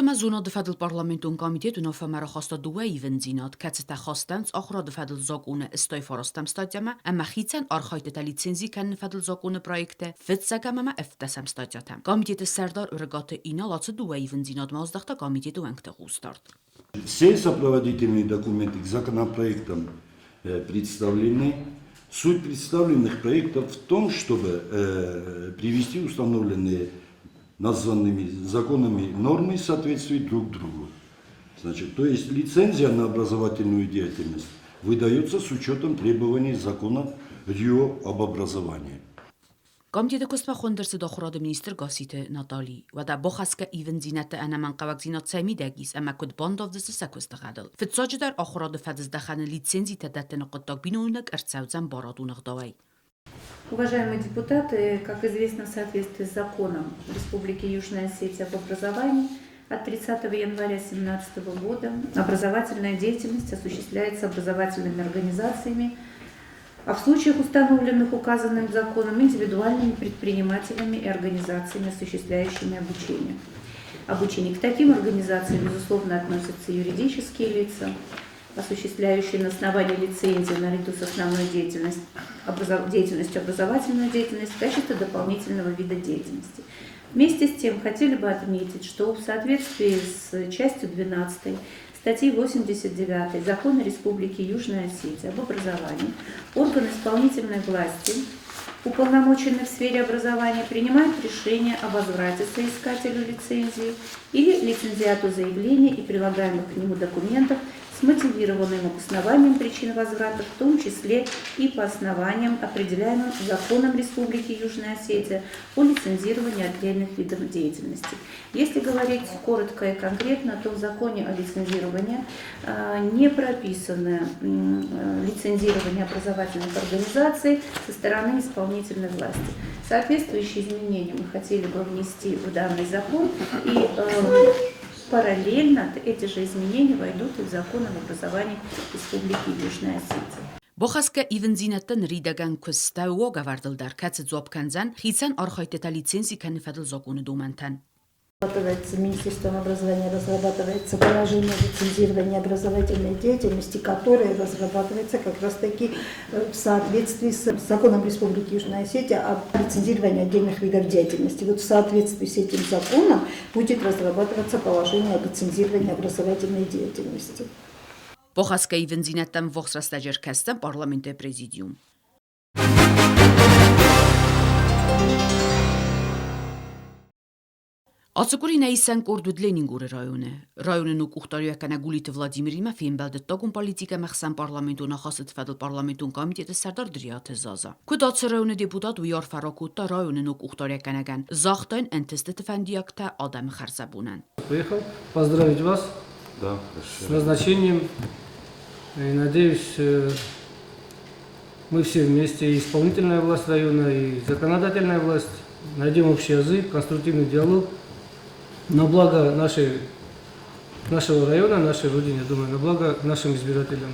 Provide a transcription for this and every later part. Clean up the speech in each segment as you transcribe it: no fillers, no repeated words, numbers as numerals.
Ахуырад ӕмӕ зонады фӕдыл парламентон комитет уынаффӕмӕ рахаста дыууӕ ивындзинад, кӕцытӕ хастӕнц ахуырады фӕдыл закъоны 89 статьямӕ ӕмӕ хицӕн архайдтытӕ лицензи кӕныны фӕдыл закъоны проекты фыццӕгӕм ӕмӕ ӕвддӕсӕм статьятӕм. Комитеты сӕрдар Ӕрыгаты Инал ацы дыууӕ ивындзинадмӕ аздӕхта комитеты уӕнгты хъусдард. Все сопроводительные документы к законопроектам представлены. Суть представленных проектов в том, чтобы привести установленные названными законами нормы соответствуют друг другу. Значит, то есть лицензия на образовательную деятельность выдается с учетом требований закона РИО об образовании. Комитеты куыстмӕ хуынд ӕрцыд ахуырады министр Гасситы Натали. Уӕдӕ бахӕсгӕ ивындзинӕдтӕ ӕнӕмӕнгхъӕуӕгдзинад цӕй мидӕг ис ӕмӕ куыд бандавдзысты сӕ куысты гъӕдыл? Фыццаджыдӕр ахуырады фӕдыздӕхӕны лицензитӕ дӕттыны хъуыддаг бинойнаг ӕрцӕудзӕн барадон ӕгъдауӕй. Уважаемые депутаты, как известно, в соответствии с законом Республики Южная Осетия об образовании от 30 января 2017 года образовательная деятельность осуществляется образовательными организациями, а в случаях, установленных указанным законом, индивидуальными предпринимателями и организациями, осуществляющими обучение. Обучение к таким организациям, безусловно, относятся юридические лица, осуществляющие на основании лицензии наряду с основной деятельностью, деятельностью образовательную деятельность в качестве дополнительного вида деятельности. Вместе с тем хотели бы отметить, что в соответствии с частью 12 статьи 89 Закона Республики Южная Осетия об образовании орган исполнительной власти, уполномоченный в сфере образования, принимает решение о возврате соискателю лицензии или лицензиату заявления и прилагаемых к нему документов с мотивированным обоснованием причин возврата, в том числе и по основаниям, определяемым законом Республики Южная Осетия о лицензировании отдельных видов деятельности. Если говорить коротко и конкретно, то в законе о лицензировании не прописано лицензирование образовательных организаций со стороны исполнительной власти. Соответствующие изменения мы хотели бы внести в данный закон, и параллельно эти же изменения войдут и в закон об образовании Республики Южная Осетия. Бахӕсгӕ ивындзинӕдтӕ ныридӕгӕн куыстӕ уагӕвӕрдыл дӕр, кӕцы дзуапп кӕндзӕн хицӕн архайдтытӕ лицензи кӕныны фӕдыл закъоны домӕнтӕн. Министерством образования разрабатывается положение о лицензировании образовательной деятельности, которое разрабатывается как раз-таки в соответствии с законом Республики Южная Осетия о лицензировании отдельных видов деятельности. Вот в соответствии с этим законом будет разрабатываться положение о лицензировании образовательной деятельности. Бахӕсгӕ ивындзинӕдтӕм ввахс рӕстӕджы ӕркӕсдзӕн парламенты президиум. Ацы къуыри нӕ исӕн къорд уыд Ленингоры районы. Районы ног къухдариуӕггӕнӕг Гулиты Владимиримӕ фембӕлд ӕддагон политикӕ ӕмӕ ӕхсӕнпарламентон ахастыты фӕдыл парламентон комитеты сӕрдар Дриаты Заза. Куыд ацы районы депутат, уый арфӕ ракодта районы ног къухдариуӕггӕнӕгӕн, загъта йын ӕнтыстыты фӕндиӕгтӕ адӕмы хӕрзӕбонӕн. Приехал поздравить вас Да, с назначением. И надеюсь, мы все вместе, и исполнительная власть района, и законодательная власть, найдем общий язык, конструктивный диалог на благо нашего района, нашей Родине, думаю, на благо нашим избирателям.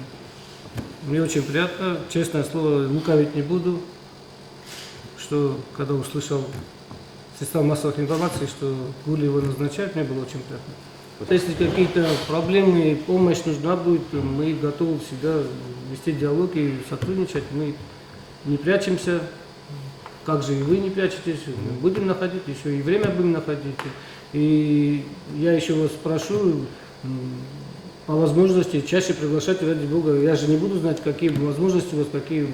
Мне очень приятно, честное слово, лукавить не буду, что когда услышал средства массовых информации, что Гули его назначают, мне было очень приятно. Если какие-то проблемы, помощь нужна будет, мы готовы всегда вести диалог и сотрудничать. Мы не прячемся, как же и вы не прячетесь, мы будем находить, еще и время будем находить. И я еще вас прошу, по возможности чаще приглашать, ради бога. Я же не буду знать, какие возможности у вас, какие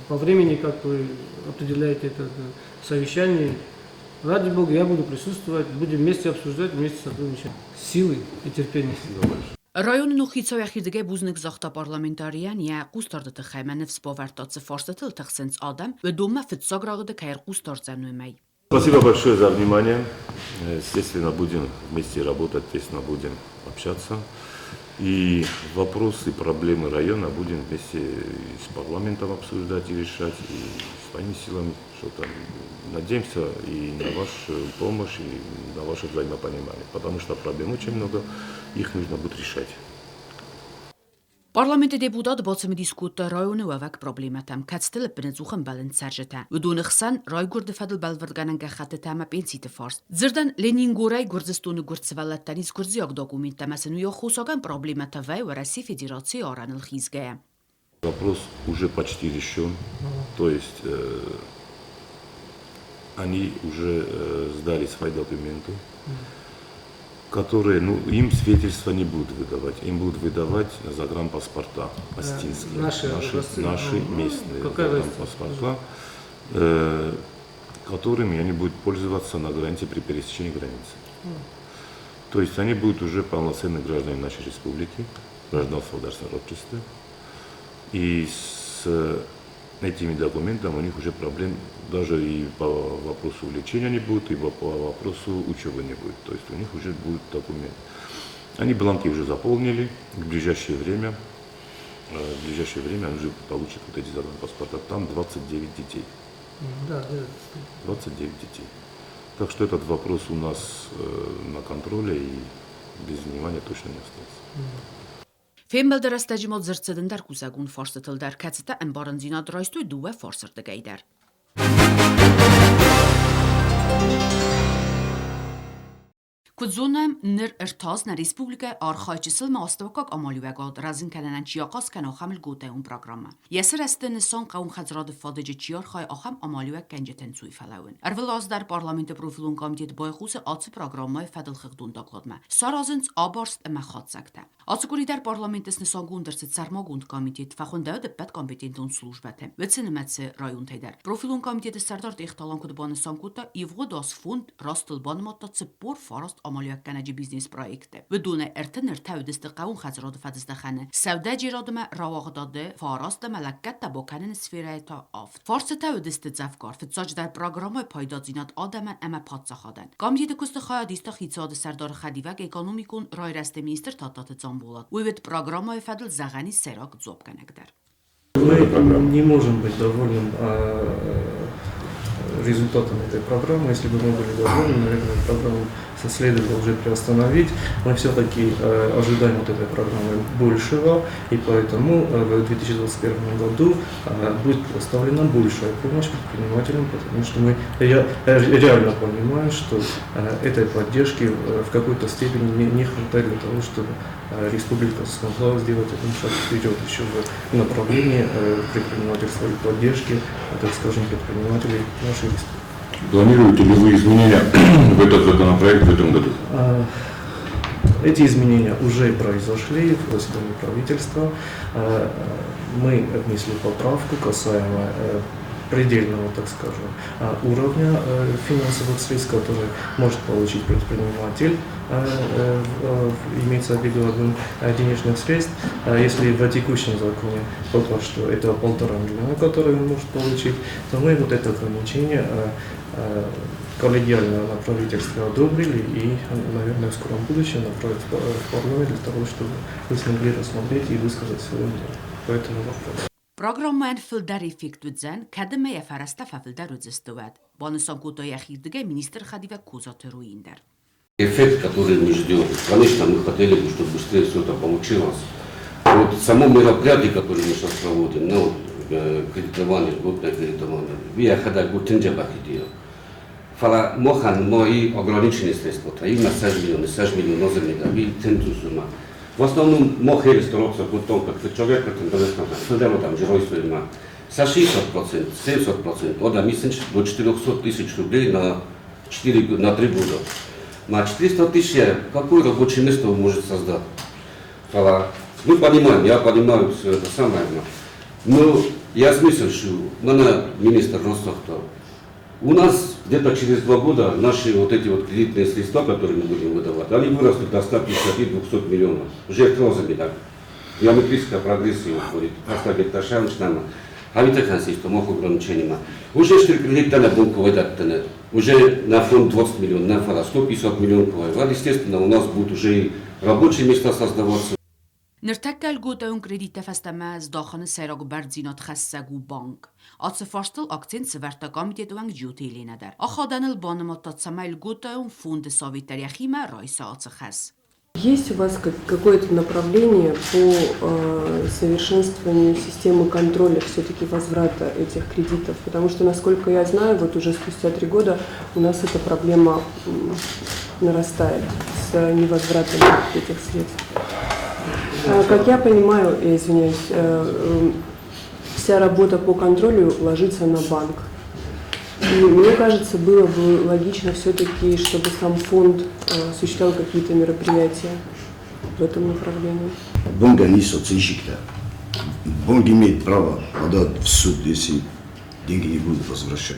по времени, как вы определяете это совещание. Ради бога, я буду присутствовать, будем вместе обсуждать, вместе сотрудничать. Силы и терпения. Районы ног хицау йӕхирдыгӕй бузныг загъта парламентарийӕн йӕ хъусдарды тыххӕй ӕмӕ ныфс бавӕрдта, цы фарстытыл тыхсынц адӕм, уыдонмӕ фыццаг рады кӕй ӕрхъусдардзӕн, уымӕй. Спасибо большое за внимание. Естественно, будем вместе работать, тесно будем общаться. И вопросы, проблемы района будем вместе с парламентом обсуждать и решать, и своими силами что-то. Надеемся и на вашу помощь, и на ваше взаимопонимание, потому что проблем очень много, их нужно будет решать. Парламенты депутат бацымыдис кодта районы уӕвӕг проблемӕтӕм, кӕцыты лӕппынӕдзух ӕмбӕлынц цӕрджытӕ. Уыдоны хсӕн райгуырды фӕдыл бӕлвырдгӕнӕн гӕххӕттытӕ ӕмӕ пенситы фарст. Дзырдӕн, Ленингорӕй Гуырдзыстоны гуырд сывӕллӕттӕн ис гуырдзиаг документтӕ ӕмӕ сын уый аххосагӕн проблемӕтӕ вӕййы Уӕрӕсейы Федерацийы арӕныл хизгӕйӕ. Вопрос уже почти решен, то есть они уже сдали свои документы, которые, ну, им свидетельства не будут выдавать, им будут выдавать загранпаспорта осетинские, наши местные загранпаспорта, которыми они будут пользоваться на границе при пересечении границы. То есть они будут уже полноценные граждане нашей республики, гражданство в государственном обществе. И с этими документами у них уже проблем даже и по вопросу лечения не будет, и по вопросу учебы не будет. То есть у них уже будет документ. Они бланки уже заполнили. В ближайшее время, в ближайшее время они уже получат вот эти загранпаспорта. Там 29 детей. Да. 29 детей. Так что этот вопрос у нас на контроле и без внимания точно не остался. Фембӕлды рӕстӕджы ма дзырд цыд ӕндӕр кусӕгон фарстытыл дӕр, кӕцытӕ ӕмбарындзинад райстой дыууӕ фарсырдыгӕй дӕр. Куыд зонӕм, ныр ӕртаз нӕ республикӕйы архайы чысыл ӕмӕ астӕуккаг амалиуӕгад рӕзын кӕнынӕн чи ахъаз кӕны, ахӕм льготӕйон программӕ. Йӕ сырӕзты нысан хъӕууонхӕдзарады фадыджы чи архайы, ахӕм амалиуӕггӕнджытӕн цуй фӕлӕууын. Ӕрвылаз дӕр парламенты профилон комитет байхъусы ацы программӕйы фӕдыл хыгъдон докладмӕ. Саразынц абарст ӕмӕ хатдзӕгтӕ. Ацы къуыри дӕр парламенты снысангонд ӕрцыд сӕрмагонд комитет, фӕхуындӕуыд ӕппӕт компетентон службӕтӕ, уыцы нымӕцы районтӕй дӕр. Профилон комитеты сӕрдар Тъехталан куыд банысан кодта, ивгъуыд аз фонд растыл банымадта 49 амалиуӕггӕнӕджы бизнес-проекты. Уыдонӕй 33 уыдысты хъӕууон хӕдзарады фӕдыздӕхӕны, сӕудӕджерадмӕ рауагъдады фараст ӕмӕ лӕггӕдтӕ бакӕныны сферӕйы та авд. Фарстытӕ уыдысты дзӕвгар, фыццаджыдӕр программӕйы пайдадзинад адӕмӕн ӕмӕ паддзахадӕн. Комитеты куысты хайад иста хицауады сӕрдары хӕдивӕг экономикон райрӕзты министр Тадтаты Дзамболат. Уый уыд программӕйы фӕдыл зӕгъӕн ис сӕйраг дзуапгӕнӕг дӕр. Мы не можем быть довольным результатами этой программы. Если бы мы были довольны, наверное, программу следовало уже приостановить. Мы все-таки ожидаем от этой программы большего, и поэтому в 2021 году будет предоставлена большая помощь предпринимателям, потому что я реально понимаю, что этой поддержки в какой-то степени не хватает для того, чтобы республика смогла сделать один шаг вперед еще в направлении предпринимательства и поддержки, так скажем, предпринимателей нашей республики. Планируете ли вы изменения в этот законопроект в этом году? Эти изменения уже произошли в заседании правительства. Мы внесли поправку касаемо предельного, так скажем, уровня финансовых средств, которые может получить предприниматель, имеется в виду объем денежных средств. Если в текущем законе пока что это 1,5 миллиона, которые он может получить, то мы вот это ограничение коллегиально на правительстве одобрили и, наверное, в скором будущем направить в парламент для того, чтобы вы смогли рассмотреть и высказать свое мнение по этому вопросу. Программӕйӕн фылдӕр эффект уыдзӕн, кӕд ӕмӕ йӕ фӕрӕзтӕ фӕфылдӕр уыдзысты, уӕд, банысан кодта йӕхирдыгӕй министры хӕдивӕг Козаты Руин дӕр. Эффект, который мы ждем, конечно, мы хотели бы, чтобы быстрее все это получилось. Вот само мероприятие, которое мы сейчас проводим, ну, кредитование, льготное кредитование, я когда гутенджа бахидио. Фӕлӕ махӕн ма и ограниченные средства, и на 6 миллионов, 6 миллионов за и тентусума. В основном мах стараться потом, как человек, который там жиройствуем, со 60%, 70%, от месяц до 400 тысяч рублей на 4, на 3 года. На 400 тысяч какое рабочее место он может создать? Мы понимаем, я понимаю все это самое. Но я смысл, что меня министр Ростовта, у нас где-то через 2 года наши вот эти вот кредитные средства, которые мы будем выдавать, они вырастут до 150-200 миллионов. Уже розами так. Геометрическая прогрессия уходит. Уже кредит на уже на фонд 20 миллионов, на 150 миллионов. Естественно, у нас будут уже и рабочие места создаваться. Ныртӕккӕ льготӕйон кредиттӕ фӕстӕмӕ здахыны сӕйраг бӕрндзинад хӕссӕг у банк. Ацы фарстыл акцент сӕвӕрдта комитеты уӕнг Джиоты Еленӕ дӕр. Ахадӕныл банымадта, цӕмӕй льготӕйон фонды совет дӕр йӕхимӕ райса ацы хӕс. Есть у вас какое-то направление по совершенствованию системы контроля все-таки возврата этих кредитов? Потому что, насколько я знаю, вот уже спустя 3 года у нас эта проблема нарастает с невозвратом этих средств. Как я понимаю, я извиняюсь, вся работа по контролю ложится на банк. И мне кажется, было бы логично все-таки, чтобы сам фонд осуществлял какие-то мероприятия в этом направлении. Банк не соцзащита. Банк имеет право подать в суд, если деньги не будут возвращать.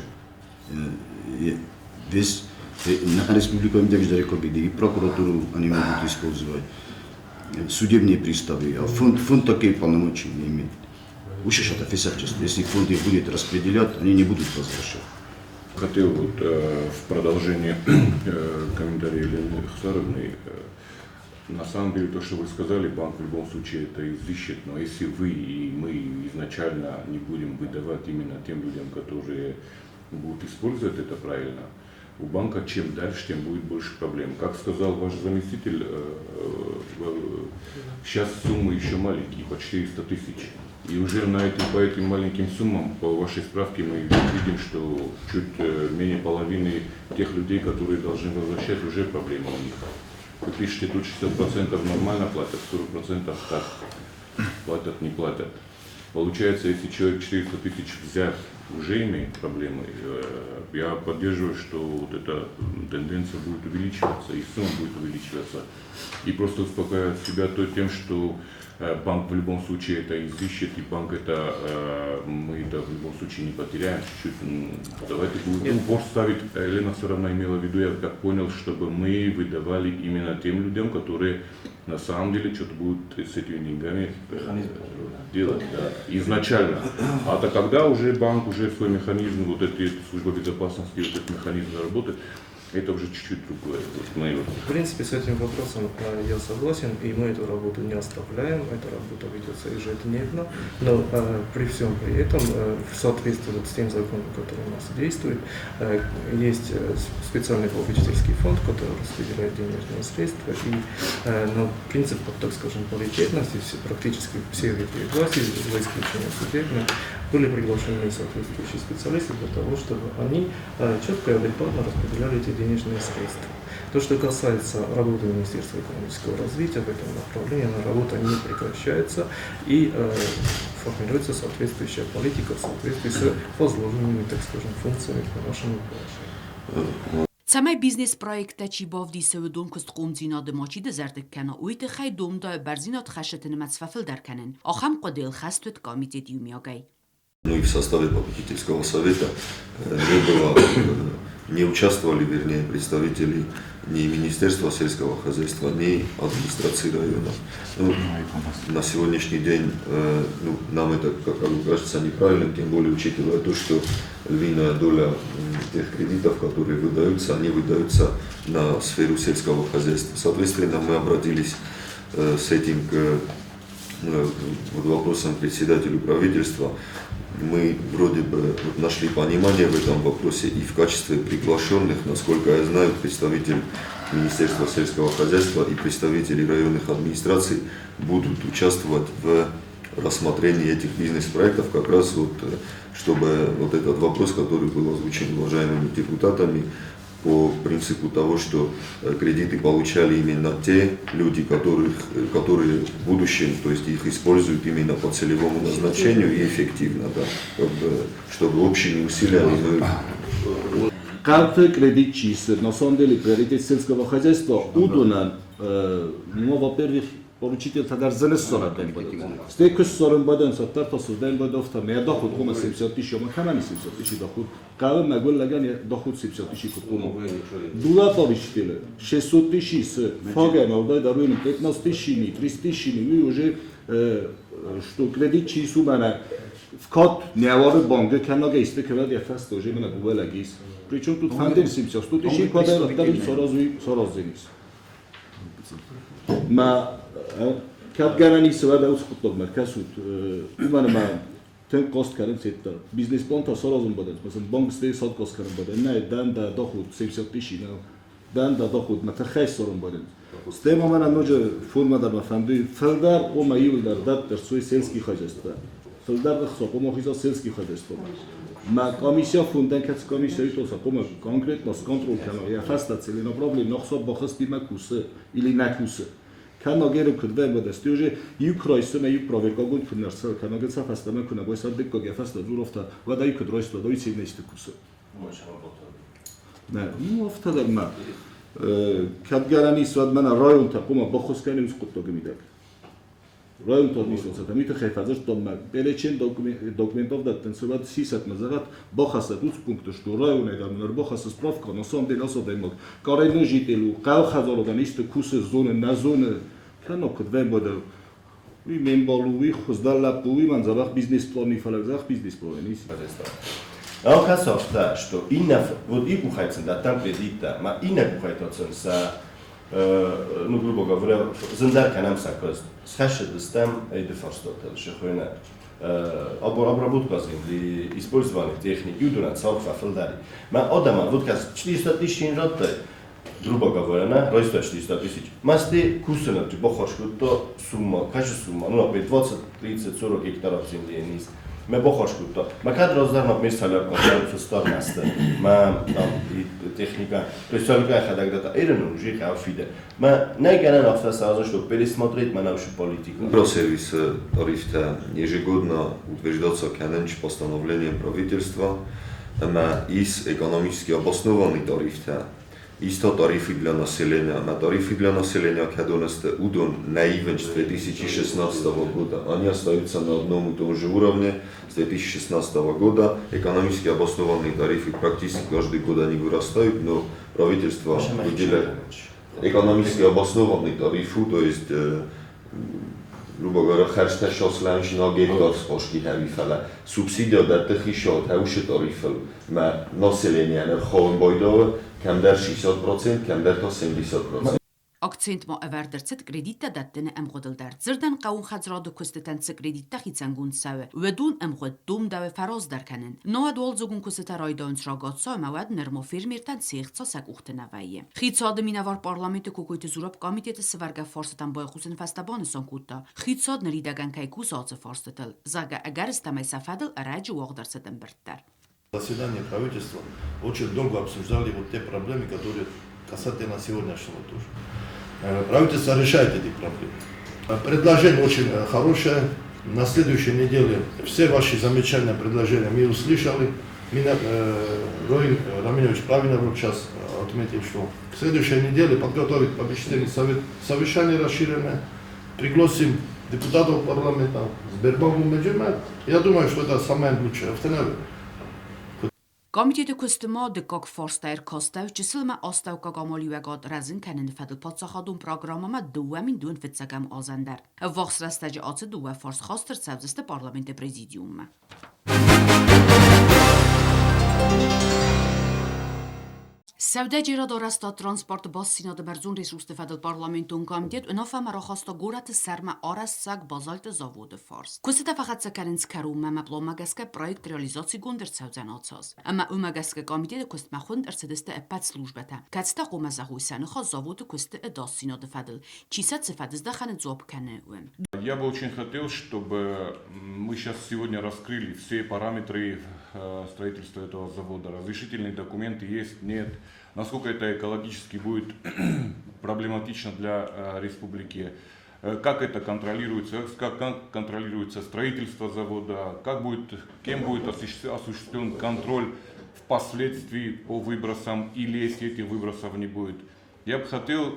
Весь на республику и прокуратуру они могут использовать, судебные приставы, а фонд такие полномочия не имеет. Если фонд их будет распределять, они не будут возвращать. Хотел вот в продолжение комментария Елены Хсаровны, на самом деле то, что вы сказали, банк в любом случае это изыщет, но если вы и мы изначально не будем выдавать именно тем людям, которые будут использовать это правильно, у банка чем дальше, тем будет больше проблем. Как сказал ваш заместитель, сейчас суммы еще маленькие, по 400 тысяч. И уже по этим маленьким суммам, по вашей справке, мы видим, что чуть менее половины тех людей, которые должны возвращать, уже проблема у них. Вы пишете, тут 60% нормально платят, 40% так платят, не платят. Получается, если человек 400 тысяч взят, уже имеет проблемы, я поддерживаю, что вот эта тенденция будет увеличиваться, и сумма будет увеличиваться. И просто успокаивать себя то тем, что банк в любом случае это изыщет, и банк это, мы это в любом случае не потеряем чуть-чуть. Давайте будем упор ставить, Елена все равно имела в виду, я как понял, чтобы мы выдавали именно тем людям, которые на самом деле что-то будут с этими деньгами делать, да, изначально. А то когда уже банк уже свой механизм, вот эти служба безопасности, вот этот механизм заработает, это уже чуть-чуть другое. Вот мы вот. В принципе, с этим вопросом я согласен, и мы эту работу не оставляем, эта работа ведется ежедневно, но при всем при этом, в соответствии вот с тем законом, который у нас действует, есть специальный попечительский фонд, который распределяет денежные средства, и на принцип, так скажем, паритетности все, практически все ветви власти, за исключением судебной, были приглашены соответствующие специалисты для того, чтобы они четко и адекватно распределяли эти денежные средства. То, что касается работы Министерства экономического развития в этом направлении, она работа не прекращается и формируется соответствующая политика в соответствии с возложенными, так скажем, функциями по нашему положению. Цӕмӕй бизнес-проекттӕ чи бавдисы, уыдон куыстхъомдзинады мачи дызӕрдыг кӕна, уый тыххӕй домдӕуы бӕрндзинад хӕсджыты нымӕц фӕфылдӕр кӕнын. Ахӕм хъуыдыйыл хӕст уыд комитет иумиагӕй. Ну и в составе попечительского совета не было, не участвовали, вернее, представители ни Министерства сельского хозяйства, ни администрации района. Ну, на сегодняшний день ну, нам это, как бы кажется, неправильным, тем более учитывая то, что львиная доля тех кредитов, которые выдаются, они выдаются на сферу сельского хозяйства. Соответственно, мы обратились с этим к вот вопросом председателю правительства. Мы вроде бы вот нашли понимание в этом вопросе и в качестве приглашенных, насколько я знаю, представитель Министерства сельского хозяйства и представители районных администраций будут участвовать в рассмотрении этих бизнес-проектов, как раз вот, чтобы вот этот вопрос, который был озвучен уважаемыми депутатами, по принципу того, что кредиты получали именно те люди, которые в будущем, то есть их используют именно по целевому назначению и эффективно, да, как бы, чтобы общими усилиями мы Хъӕуты кредит чи исы, на самом деле приоритет сельского хозяйства уыдонӕн, ну, во-первых, поручитель дӕр зын ссарӕн Стӕй куы ссарын бадӕн, саттар та создадим бадофта, ме доход хъуамӕ 700 тысячи, ма кӕмӕн ис 700 тысячи доход? Хъӕуы мӕгуыр лӕгӕн йӕ доход 700 тысячи куыд хъуамӕ. Дуа поручители 600 тысячи с фагӕй уӕлдай дӕр уый 15 тысячи, 30 тысячи, уый уже что кредит чи исы мӕнӕ вкат не ӕвӕры бангы, кӕнног исты кӕвӕд йӕ фӕстӕ уже мӕнӕ дыууӕ лӕг ис. Причем тут фӕндыр 700 тысячи квадрат, сразу сараздзӕнис. Ма кӕд гӕнӕн ис, уӕд уыцы хъуыддагмӕ кӕсут, уымӕн ӕмӕ тынг хъаст кӕнынц еттӕ. Бизнес-план та саразын бадӕн, масалан, банк стӕй сад хъаст кӕнын бадӕн. Нӕ, дӕм дӕ доход 700 тысячи, нӕ. Дӕн да доход ма тыххӕй ссарын байдайынц. Стӕй ма мӕнӕ ноджы формӕ дӕр ма фӕнды, фылдӕр хъуамӕ иуылдӕр дӕтт ӕрцӕуой сельский хозяйство. Фылдӕр ӕхца хъуамӕ хиза сельский хозяйство. Ма комиссия фондӕн кӕцы комиссия итоса хъуамӕ конкретно сконтроль кӕна йӕ фӕстӕ целенаправленно ӕхца бахызтимӕ кусы или нӕ кусы. Кӕнӕ геры куыд вӕййы, стӕй уже иу крайсы мӕ иу проверкагонд куы не рцӕуы, кӕнӕ гыцца фӕстӕмӕ куы нӕ байса дыккаг йӕ фӕстӕ дзурафта, уӕд ӕй куыд райста, уый ценности кусы. Нӕ, ну афтӕ дӕр ма. Кӕд гӕнӕн ис, уӕд мӕнӕ районтӕ хъуамӕ баххуыс кӕной уыцы хъуыддаджы мидӕг. Районты администрацитӕ уый тыххӕй фӕдзырдтон мӕ перечень документов дӕттынц, уӕд сисӕтмӕ зӕгъӕт, бахӕссӕт уыцы пункты, что районӕй дӕр мын ӕрбахӕссы справка, на самом деле ацы адӕймаг коренной житель у, хъӕуы хӕдзарадӕн исты кусы, зоны, нӕ зоны, кӕнӕ куыд вӕййы, уый ме мбал у, уый хуыздӕр лӕппу, уый мӕн дзӕбӕх бизнес-план и фӕлӕ дзӕбӕх бизнес-план ис. Алкӕцы афтӕ, что иннӕ вот иу къухӕй сын дӕттӕм кредиттӕ, ма иннӕ къухӕй та сын сӕ, ну, грубо говоря, зындӕр кӕнӕм сӕ куыст. Схӕссыдыстӕм ӕй фарстатыл, сыхуыйны обработка земли, использование техники, уыдонӕн цалх фӕфылдӕр. Мӕ адӕмӕн вот кӕс 400 тысячи радтай, грубо говоря, на, райста 400 тысяч. Масте кусынӕн баххуыс кодта сумма, кӕсы сумма, ну, например, 20, 30, 40 гектаров земли низ. Ме баххуыс кодта. Ма кӕд раздӕр, например, солярка фыстар ма там техника, то есть солярка йӕхӕдӕг дӕтта, эрен уже хъӕуы фидӕ. Ма нӕй гӕнӕн афтӕ саразын, чтобы пересмотреть ма нашу политику. Сервисы тарифтӕ ежегодно утверждаться кӕнынц постановлением правительства ӕмӕ ис экономически обоснованный тарифтӕ. Ис та тарифы для населения. На тарифы для населения кӕдон сты, уыдон нӕ ивынц с 2016 года. Они остаются на одном и том же уровне с 2016 года. Экономически обоснованные тарифы практически каждый год они вырастают, но правительство выделяет экономически обоснованный тарифу, то есть, грубо говоря, хӕрзтӕ шослӕнжинаг гектар хӕвифӕлӕ. Субсидия дӕтты хицауад хӕусы тарифыл, мӕ население ӕрхауын байдауы, кӕмдӕр 60%, кӕмдӕр та 70%. Акцент ма ӕвӕрд ӕрцыд кредиттӕ дӕттыны ӕмгъуыдыл дӕр. Дзырдӕн хъӕууон хӕдзарады куыстытӕн цы кредиттӕ хицӕнгонд цӕуы, уыдон ӕмгъуыд домдӕуы фӕраздӕр кӕнын. Науӕд уалдзыгон куыстытӕ райдайынц рагацау ӕмӕ уӕд нырма фермертӕн се хца сӕ къухты нӕ вӕййы. Хицауады минӕвар парламенты Кокойты Зураб комитеты сӕвӕргӕ фарстытӕм байхъусын фӕстӕ банысан кодта, хицауад ныридӕгӕн кӕй кусы ацы фарстытыл, зӕгъгӕ, ӕгӕрыстӕмӕй сӕ фӕдыл ӕрӕджы уагъд ӕрцыд ӕмбырд дӕр. Заседание правительства очень долго обсуждали вот те проблемы, которые касательно сегодняшнего тоже. Правительство решает эти проблемы. Предложение очень хорошее. На следующей неделе все ваши замечания, предложения мы услышали. Меня, Роин Раминович правильно вот сейчас отметил, что к следующей неделе подготовить попечительный совет, совещание расширенное, пригласим депутатов парламента, Сбербанк. Я думаю, что это самое лучшее. Комитеты куысты ма дыккаг фарста ӕркастӕуы чысыл ӕмӕ астӕуккаг амалиуӕгад рӕзын кӕныны фӕдыл паддзахадон программӕмӕ 2021 азӕн дӕр. Ӕввахс рӕстӕджы ацы дыууӕ фарст хаст ӕрцӕудзысты парламенты президиуммӕ. Сӕудӕджерад, арӕзтад, транспорты бастдзинады бӕрзонд ресурсты фӕдыл парламентон комитет уынаффӕмӕ рахаста горӕты сӕрмӕ арӕзтцӕг базальты заводы фарст. Куыстытӕ фӕхӕццӕ кӕнынц кӕронмӕ ӕмӕ пъланмӕ гӕсгӕ проект реализацигонд ӕрцӕудзӕн ацы аз. Ӕмӕ уымӕ гӕсгӕ комитеты куыстмӕ хуынд ӕрцыдысты ӕппӕт службӕтӕ, кӕцытӕ хъуамӕ зӕгъой сӕ ныхас заводы куысты ӕдасдзинады фӕдыл, чи сӕ цы фӕдыздӕхӕны дзуапп кӕны, уым. Я бы очень хотел, чтобы мы сейчас сегодня раскрыли все параметры строительства этого завода. Разрешительные документы есть, нет. Насколько это экологически будет проблематично для республики. Как это контролируется, как контролируется строительство завода, как будет, кем будет осуществлен контроль впоследствии по выбросам или если этих выбросов не будет. Я бы хотел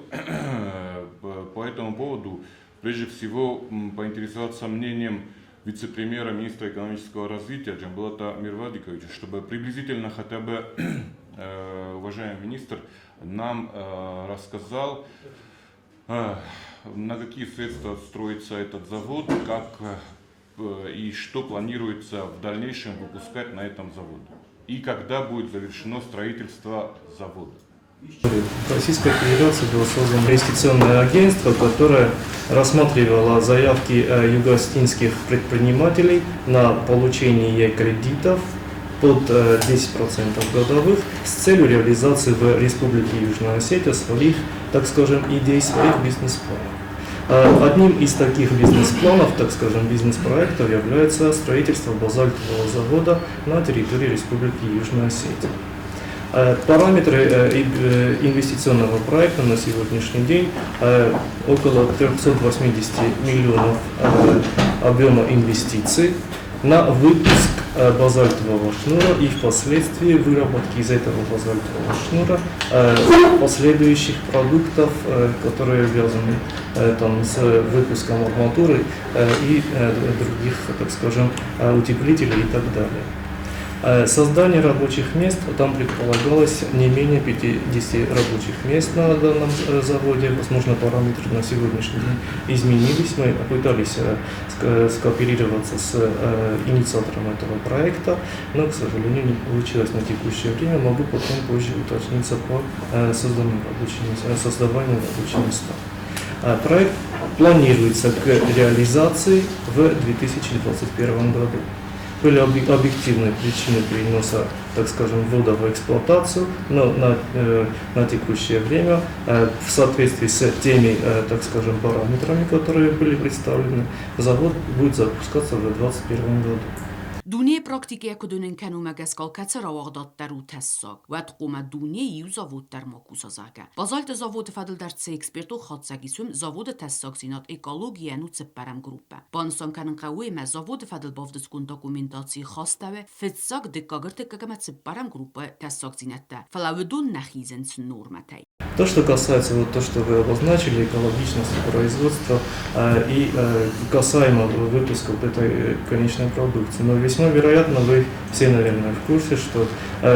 по этому поводу прежде всего поинтересоваться мнением вице-премьера, министра экономического развития Джамбулата Мирвадиковича, чтобы приблизительно хотя бы уважаемый министр нам рассказал, на какие средства строится этот завод, как и что планируется в дальнейшем выпускать на этом заводе. И когда будет завершено строительство завода. В Российской Федерации было создано инвестиционное агентство, которое рассматривало заявки юго-осетинских предпринимателей на получение кредитов. под 10% годовых с целью реализации в Республике Южная Осетия своих, так скажем, идей, своих бизнес-планов. Одним из таких бизнес-планов, так скажем, бизнес-проектов является строительство базальтового завода на территории Республики Южная Осетия. Параметры инвестиционного проекта на сегодняшний день около 380 миллионов объема инвестиций на выпуск базальтового шнура и впоследствии выработки из этого базальтового шнура последующих продуктов, которые связаны там, с выпуском арматуры и других, так скажем, утеплителей и так далее. Создание рабочих мест, там предполагалось не менее 50 рабочих мест на данном заводе. Возможно, параметры на сегодняшний день изменились. Мы пытались скооперироваться с инициатором этого проекта, но, к сожалению, не получилось на текущее время. Могу потом позже уточниться по созданным создаванию рабочих мест. Проект планируется к реализации в 2021 году. Были объективные причины переноса, так скажем, ввода в эксплуатацию, но на текущее время в соответствии с теми, так скажем, параметрами, которые были представлены, завод будет запускаться в 2021 году. Дунейы практикӕйӕ куыд уынын кӕны, уымӕ гӕсгӕ алкӕцы рауагъдад дӕр у тӕссаг, уӕд хъуамӕ дунейы иу завод дӕр ма куса, зӕгъгӕ. Базальты заводы фӕдыл дӕр цы экспертон хатдзӕг ис, уым заводы тӕссагдзинад экологийӕн у цыппӕрӕм группӕ. Банысан кӕнын хъӕуы ӕмӕ заводы фӕдыл бавдыстгонд документацийы хастӕуы фыццаг, дыккаг, ӕртыккаг ӕмӕ цыппӕрӕм группӕйы тӕссагдзинӕдтӕ, фӕлӕ уыдон нӕ хизынц нормӕтӕй. То, что касается вот то, что вы обозначили, экологичности производства и касаемо выпуска вот этой конечной продукции. Но весьма вероятно, вы все, наверное, в курсе, что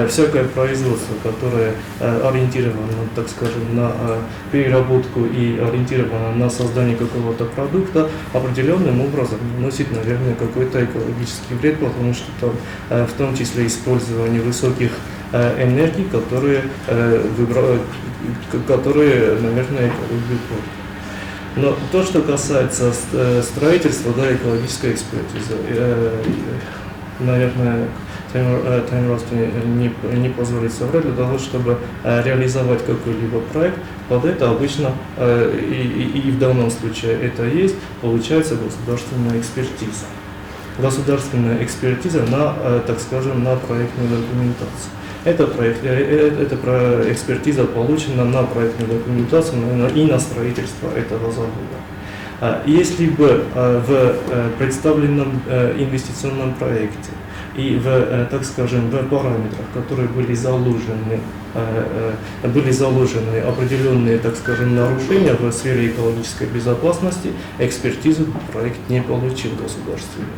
всякое производство, которое ориентировано, так скажем, на переработку и ориентировано на создание какого-то продукта, определенным образом наносит, наверное, какой-то экологический вред, потому что там в том числе использование высоких энергий, которые, наверное, экологию портят. Но то, что касается строительства, да, экологической экспертизы, наверное, Таймураз не позволит соврать, для того, чтобы реализовать какой-либо проект, под это обычно, и в данном случае это есть, получается государственная экспертиза. Государственная экспертиза на, так скажем, на проектную документацию. Эта экспертиза получена на проектную документацию и на строительство этого завода. Если бы в представленном инвестиционном проекте и в, так скажем, в параметрах, которые были заложены определенные, так скажем, нарушения в сфере экологической безопасности, экспертизу проект не получил государственную.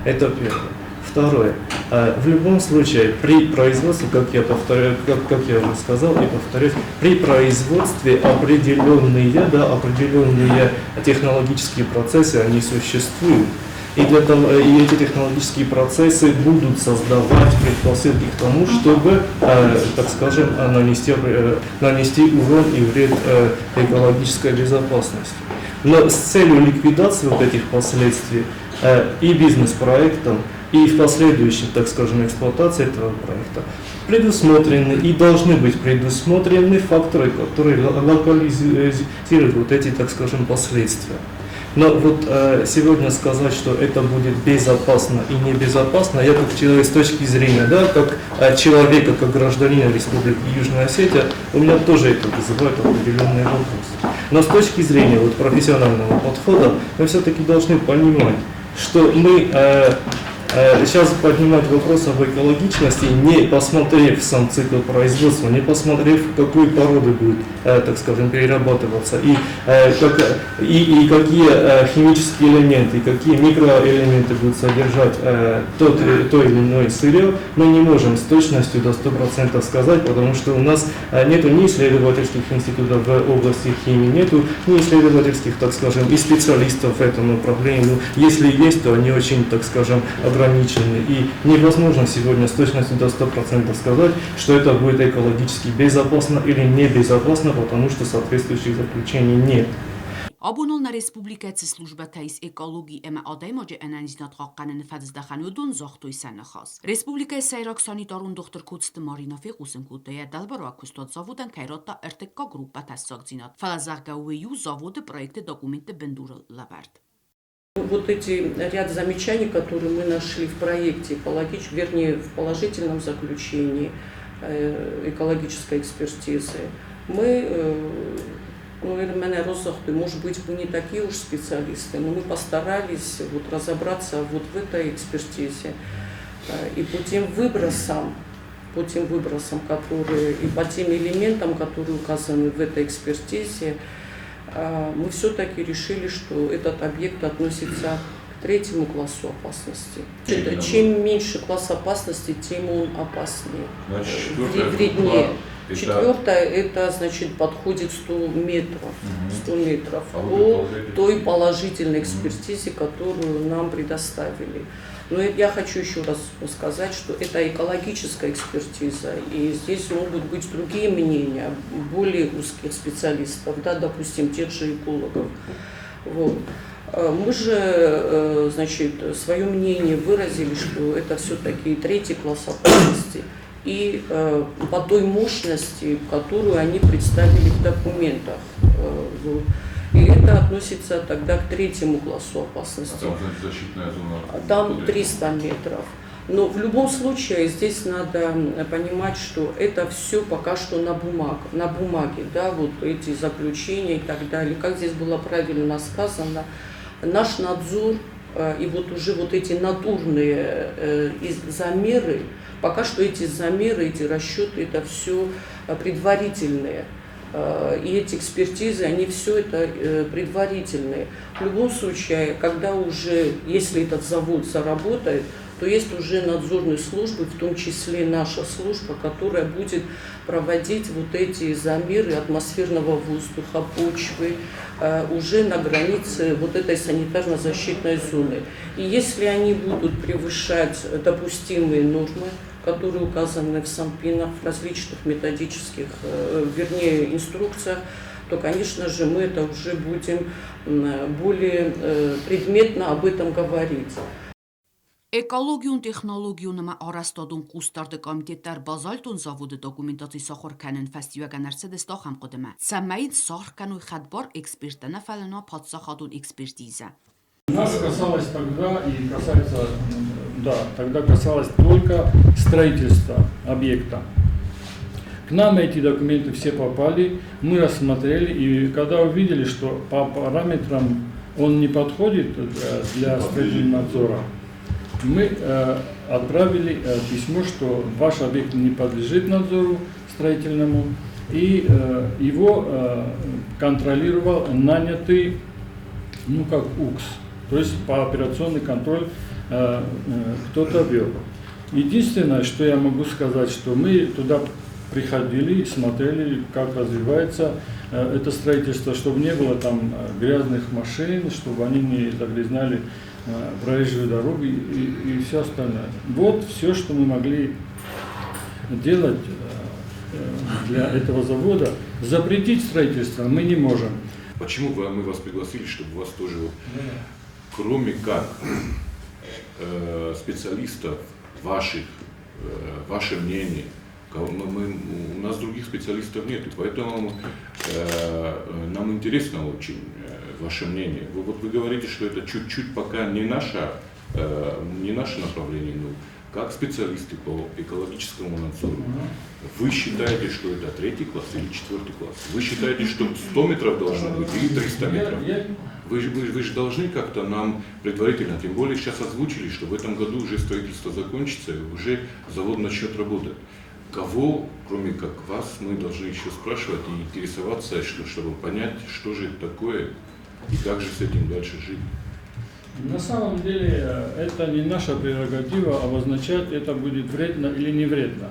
Это первое. Второе. В любом случае, при производстве, как я повторяю, как я уже сказал и повторюсь, при производстве определенные, да, определенные технологические процессы, они существуют. И эти технологические процессы будут создавать предпосылки к тому, чтобы, так скажем, нанести урон и вред экологической безопасности. Но с целью ликвидации вот этих последствий и бизнес-проектом, и в последующей, так скажем, эксплуатации этого проекта предусмотрены и должны быть предусмотрены факторы, которые локализируют вот эти, так скажем, последствия. Но вот сегодня сказать, что это будет безопасно и небезопасно, я как человек с точки зрения, да, как человека, как гражданина Республики Южная Осетия, у меня тоже это вызывает определенные вопросы. Но с точки зрения вот, профессионального подхода, мы все-таки должны понимать, что мы сейчас поднимать вопрос об экологичности, не посмотрев сам цикл производства, не посмотрев, какой породы будет, так скажем, перерабатываться, и какие химические элементы, и какие микроэлементы будут содержать то или иное сырье, мы не можем с точностью до 100% сказать, потому что у нас нету ни исследовательских институтов в области химии, нету ни исследовательских, так скажем, и специалистов в этом направлении. Ну, если есть, то они очень, так скажем, ограничены. И невозможно сегодня с точностью до 100% сказать, что это будет экологически безопасно или небезопасно, потому что соответствующих заключений нет. Абон ыл нӕ республикӕйы цы службӕтӕ ис экологи ӕмӕ адӕймаджы ӕнӕниздзинад хъахъхъӕныны фӕдыздӕхӕн, уыдон загътой сӕ ныхас. Республикӕйы сӕйраг санитарон дохтыр Коцты Марина фехъусын кодта, йӕ дӕлбаруаг куыстуат заводӕн кӕй радта ӕртыккаг группӕ тӕссагдзинад, фӕлӕ зӕгъгӕ уый у заводы проекты документты бындурыл лӕвӕрд. Вот эти ряд замечаний, которые мы нашли в проекте экологич, вернее, в положительном заключении экологической экспертизы, мы, ну, может быть, мы не такие уж специалисты, но мы постарались вот разобраться вот в этой экспертизе. И по тем выбросам, по тем выбросам, которые, и по тем элементам, которые указаны в этой экспертизе, мы все-таки решили, что этот объект относится к третьему классу опасности. Чем меньше класс опасности, тем он опаснее. Значит, четвертая вреднее. Это... Четвертое, это значит подходит 100 метров, 100 метров по той положительной экспертизе, которую нам предоставили. Но я хочу еще раз сказать, что это экологическая экспертиза, и здесь могут быть другие мнения более узких специалистов, да, допустим, тех же экологов. Вот. Мы же, значит, свое мнение выразили, что это все-таки третий класс опасности, и по той мощности, которую они представили в документах. Вот. И это относится тогда к третьему классу опасности. А там, значит, защитная зона? Там 300 метров. Но в любом случае здесь надо понимать, что это все пока что на бумаге, да, вот эти заключения и так далее. Как здесь было правильно сказано, наш надзор и вот уже вот эти натурные замеры, пока что эти замеры, эти расчеты, это все предварительные. И эти экспертизы, они все это предварительные. В любом случае, когда уже, если этот завод заработает, то есть уже надзорные службы, в том числе наша служба, которая будет проводить вот эти замеры атмосферного воздуха, почвы, уже на границе вот этой санитарно-защитной зоны. И если они будут превышать допустимые нормы, которые указаны в СанПиНах, в различных методических, вернее, инструкциях, то, конечно же, мы это уже будем более предметно об этом говорить. Экологион технологион ӕмӕ арӕзтадон хъусдарды комитет дӕр базальтон заводы документаци сахуыр кӕнын фӕстиуӕгӕн ӕрцыдысты ахӕм хъуыдымӕ, цӕмӕй саргъ кӕной хӕдбар эксперттӕ, нӕ фӕлӕ нӕ паддзахадон экспертизӕ. Нас касалось тогда и касается, да, тогда касалось только строительства объекта. К нам эти документы все попали, мы рассмотрели, и когда увидели, что по параметрам он не подходит для строительного надзора, мы отправили письмо, что ваш объект не подлежит надзору строительному, и его контролировал нанятый, ну как УКС, то есть по операционный контроль кто-то вел. Единственное, что я могу сказать, что мы туда приходили, смотрели, как развивается это строительство, чтобы не было там грязных машин, чтобы они не загрязняли проезжую дорогу и все остальное. Вот все, что мы могли делать для этого завода. Запретить строительство мы не можем. Почему мы вас пригласили, чтобы вас тоже, вот, кроме как специалистов, ваших, ваше мнение, у нас других специалистов нет, и поэтому нам интересно очень ваше мнение. Вы говорите, что это чуть-чуть пока не наше направление, но как специалисты по экологическому надзору, вы считаете, что это третий класс или четвертый класс? Вы считаете, что 100 метров должно быть или 300 метров? Вы же должны как-то нам предварительно, тем более сейчас озвучили, что в этом году уже строительство закончится и уже завод начнет работать. Кого, кроме как вас, мы должны еще спрашивать и интересоваться, чтобы понять, что же это такое и как же с этим дальше жить? На самом деле это не наша прерогатива обозначать, это будет вредно или не вредно.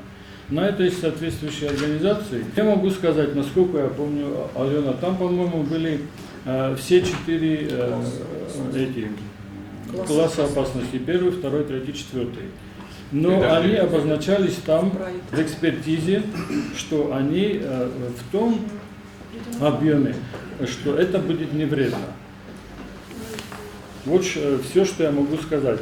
На это есть соответствующие организации. Я могу сказать, насколько я помню, Алена, там, по-моему, были все 4 эти класса опасности. 1, 2, 3, 4. Но они обозначались там в экспертизе, что они в том объеме, что это будет не вредно. Вот все, что я могу сказать.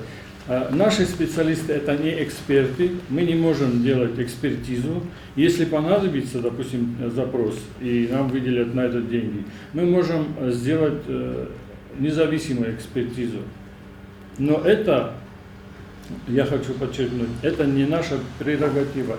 Наши специалисты это не эксперты, мы не можем делать экспертизу. Если понадобится, допустим, запрос, и нам выделят на это деньги, мы можем сделать независимую экспертизу. Но это, я хочу подчеркнуть, это не наша прерогатива.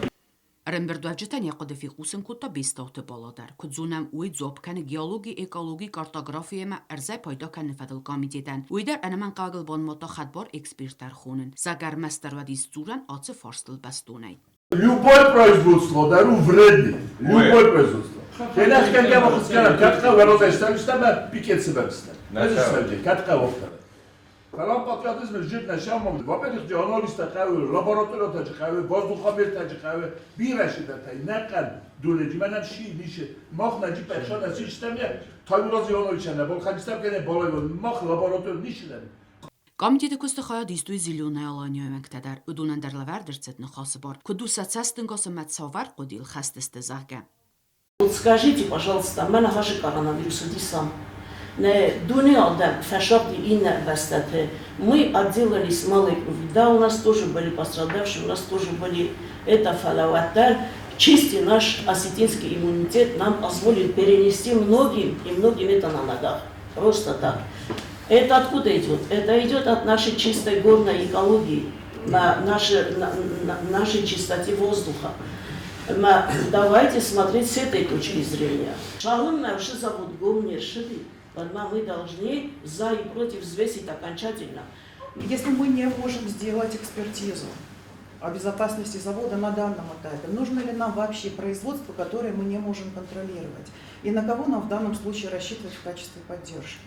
Ӕрӕмбырдуӕвджытӕн йӕ хъуыды фехъусын кодта Бестауты Бала дӕр. Куыд зонӕм, уый дзуапп кӕны геологи, экологи, картографи ӕмӕ ӕрдзӕй пайда кӕныны фӕдыл комитетӕн. Уый дӕр ӕнӕмӕнгхъӕуӕгыл банымадта хӕдбар эксперт ӕрхонын. Зӕгӕрмӕстдӕр уӕд ис дзурӕн ацы фарстыл бӕстонӕй. Любое производство дӕр у вредный. Любое производство. Фенӕхгӕнгӕ махуцкӕнӕм, кӕд хъӕуы розӕй пикет сывӕрдзыстӕм. Ӕз сывӕрджын, кӕд хъӕуы афтӕ. Фӕлӕ патриотизм жирна шамам. Во-первых, анализтӕ хъӕуы, лабораториятӕ хъӕуы, воздухомертӕ хъӕуы, бирӕ цыдӕртӕ. Нӕхъӕн дунеджы мӕнӕн ши нишы. Мах нӕ джиппӕй нӕ систем Таймураз Ивановичӕн нӕ балхӕнджытӕм кӕнӕ балайон. Мах лаборатория нишы. Комитеты куысты хайад истой Зеленая Алания уӕнгтӕ дӕр. Уыдонӕн дӕр лӕвӕрд ӕрцыд ныхасы бар. Куыд у сӕ цӕстӕнгас ӕмӕ цавӕр хъуыдыйыл хӕст сты, зӕгъгӕ. Вот скажите, пожалуйста, мӕнӕ хӕсы коронавирус уыди. Нӕ дуне адӕм фӕсагъди иннӕ бӕстӕты. Мы отделались малой кровью. Да, у нас тоже были пострадавшие, у нас тоже были это фӕлӕ уӕддӕр чистый наш осетинский иммунитет нам позволил перенести многим, и многим это на ногах. Просто так. Это откуда идет? Это идет от нашей чистой горной экологии, на нашей чистоте воздуха. Давайте смотреть с этой точки зрения. завод мы должны за и против взвесить окончательно. Если мы не можем сделать экспертизу о безопасности завода на данном этапе, нужно ли нам вообще производство, которое мы не можем контролировать? И на кого нам в данном случае рассчитывать в качестве поддержки?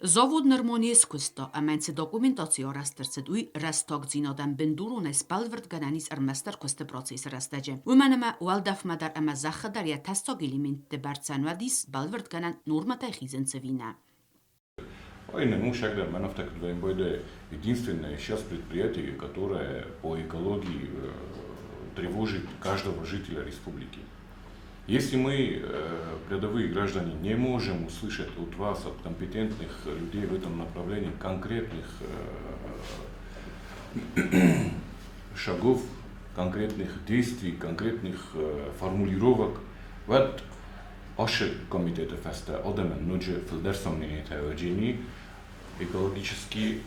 Завод нырма не скуыста ӕмӕ цы документаци арӕзт ӕрцыд, уый рӕстагдзинадӕн бындуронӕй сбӕлвырдгӕнӕн ис ӕрмӕстдӕр куысты процессы рӕстӕджы. Уымӕн ӕмӕ уӕлдӕфмӕ дӕр ӕмӕ зӕххы дӕр йӕ тӕссаг элементты бӕрцӕн уӕд ис бӕлвырдгӕнӕн нормӕтӕй хизынц ӕви нӕ. Ой, ну, шагдар, единственное сейчас предприятие, которое по экологии тревожит каждого жителя республики. Если мы, рядовые граждане, не можем услышать от вас, от компетентных людей в этом направлении, конкретных шагов, конкретных действий, конкретных формулировок, уӕд ашы комитеты фӕстӕ адӕмӕн ноджы фылдӕр сомненийтӕ уӕджени экологически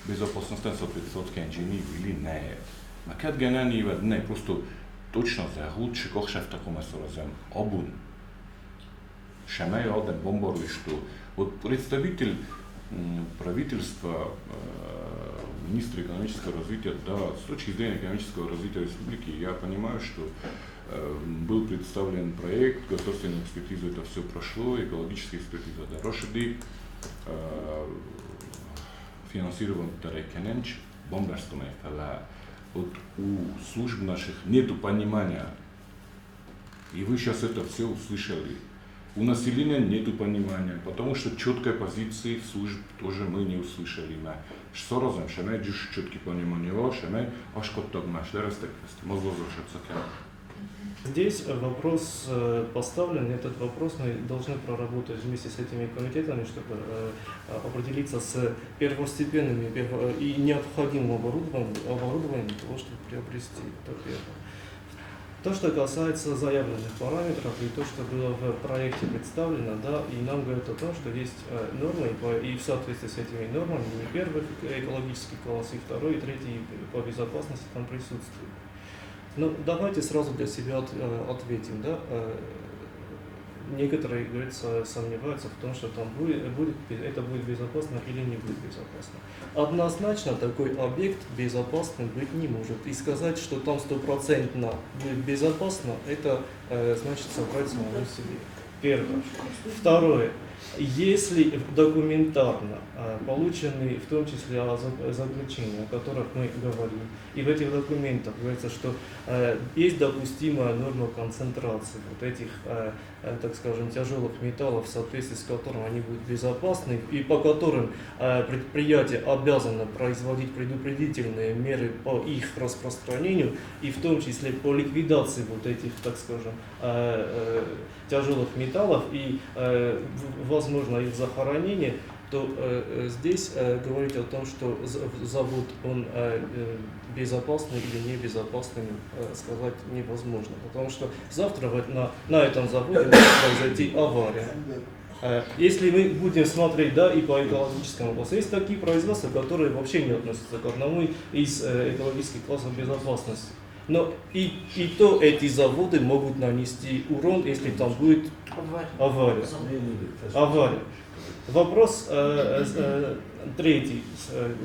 безопасностӕн соответствовать кӕнджени или нӕ. Ма кӕд гӕнӕн и уӕд нӕ, просто точно зӕгъут, сыкъахсӕфтӕ хъуамӕ саразӕм абон. Цӕмӕй адӕм бамбарой, что вот представитель правительства, министр экономического развития, да, с точки зрения экономического развития республики, я понимаю, что был представлен проект, государственную экспертизу это все прошло, экологическая экспертиза дорожди, финансирован Тарекененч, бамбӕрстон, вот у служб наших нету понимания, и вы сейчас это все услышали. У населения нету понимания, потому что четкой позиции служб тоже мы не услышали. Саразӕм, цӕмӕй четкий понимание, цӕмӕй аскъуыддзаг Здесь вопрос поставлен, этот вопрос мы должны проработать вместе с этими комитетами, чтобы определиться с первостепенными и необходимым оборудованием для того, чтобы приобрести. Это первое. То, что касается заявленных параметров и то, что было в проекте представлено, да, и нам говорят о том, что есть нормы, и в соответствии с этими нормами не первый экологический класс, и второй, и третий по безопасности там присутствуют. Ну, давайте сразу для себя ответим, да. Некоторые, говорится, сомневаются в том, что там это будет безопасно или не будет безопасно. Однозначно такой объект безопасным быть не может. И сказать, что там стопроцентно будет безопасно, это значит соврать самому себе. Первое. Второе. Если документарно получены в том числе заключения, о которых мы говорим, и в этих документах говорится, что есть допустимая норма концентрации вот этих, так скажем, тяжелых металлов, в соответствии с которыми они будут безопасны, и по которым предприятие обязано производить предупредительные меры по их распространению, и в том числе по ликвидации вот этих, так скажем, тяжелых металлов и, возможно, их захоронение, то здесь говорить о том, что завод он безопасный или небезопасный, сказать невозможно. Потому что завтра на этом заводе может произойти авария. Если мы будем смотреть, да, и по экологическому вопросу, есть такие производства, которые вообще не относятся к одному из экологических классов безопасности. Но и то эти заводы могут нанести урон, если там будет авария. Авария. Вопрос третий,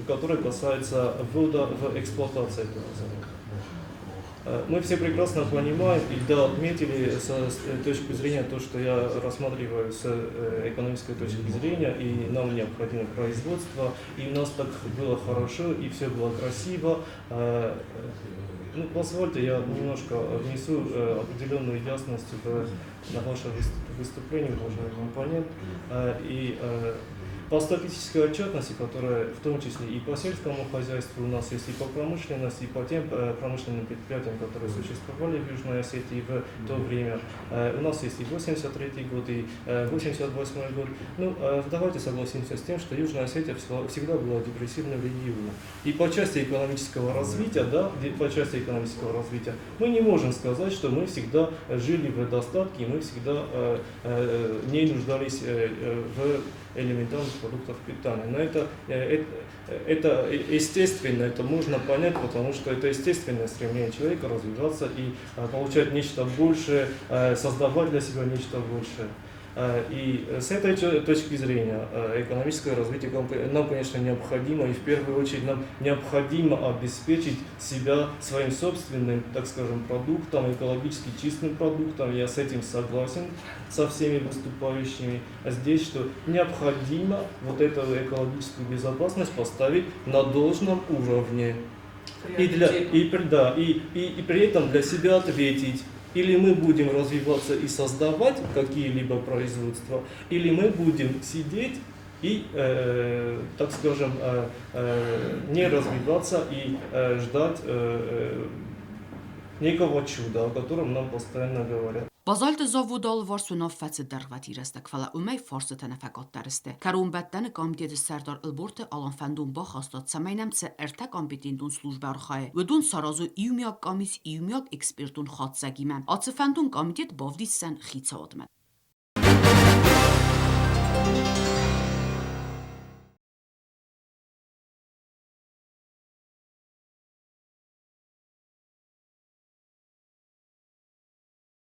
который касается ввода в эксплуатацию этого завода. Мы все прекрасно понимаем и да, отметили с точки зрения то, что я рассматриваю с экономической точки зрения, и нам необходимо производство, и у нас так было хорошо, и все было красиво. Ну, позвольте, я немножко внесу определенную ясность на ваше выступление, уважаемый оппонент. И по статистической отчетности, которая в том числе и по сельскому хозяйству у нас есть, и по промышленности, и по тем промышленным предприятиям, которые существовали в Южной Осетии в то время, у нас есть и 83 год, и 88 год. Ну, давайте согласимся с тем, что Южная Осетия всегда была депрессивным регионом. И по части экономического развития, да, по части экономического развития, мы не можем сказать, что мы всегда жили в достатке, и мы всегда не нуждались в элементарных продуктов питания. Но это естественно, это можно понять, потому что это естественное стремление человека развиваться и получать нечто большее, создавать для себя нечто большее. И с этой точки зрения экономическое развитие нам, конечно, необходимо, и в первую очередь нам необходимо обеспечить себя своим собственным, так скажем, продуктом, экологически чистым продуктом. Я с этим согласен со всеми выступающими. А здесь, что необходимо вот эту экологическую безопасность поставить на должном уровне. И при этом для себя ответить, или мы будем развиваться и создавать какие-либо производства, или мы будем сидеть и, так скажем, не развиваться и ждать некого чуда, о котором нам постоянно говорят. Базальты заводы алыварс уынаффӕ дӕргъвӕтин рӕстӕг, фӕлӕ уымӕй фарстытӕ нӕ фӕкъаддӕр сты. Кӕронбӕттӕны комитеты сӕрдар Ӕлборты Алан фӕндон бахаста, цӕмӕй нӕм цы ӕртӕ компетентон службӕ архайы, уыдон саразой иумиаг къамис иумиаг экспертон хатдзӕгимӕ. Ацы фӕндон комитет бавдисдзӕн хицауадмӕ.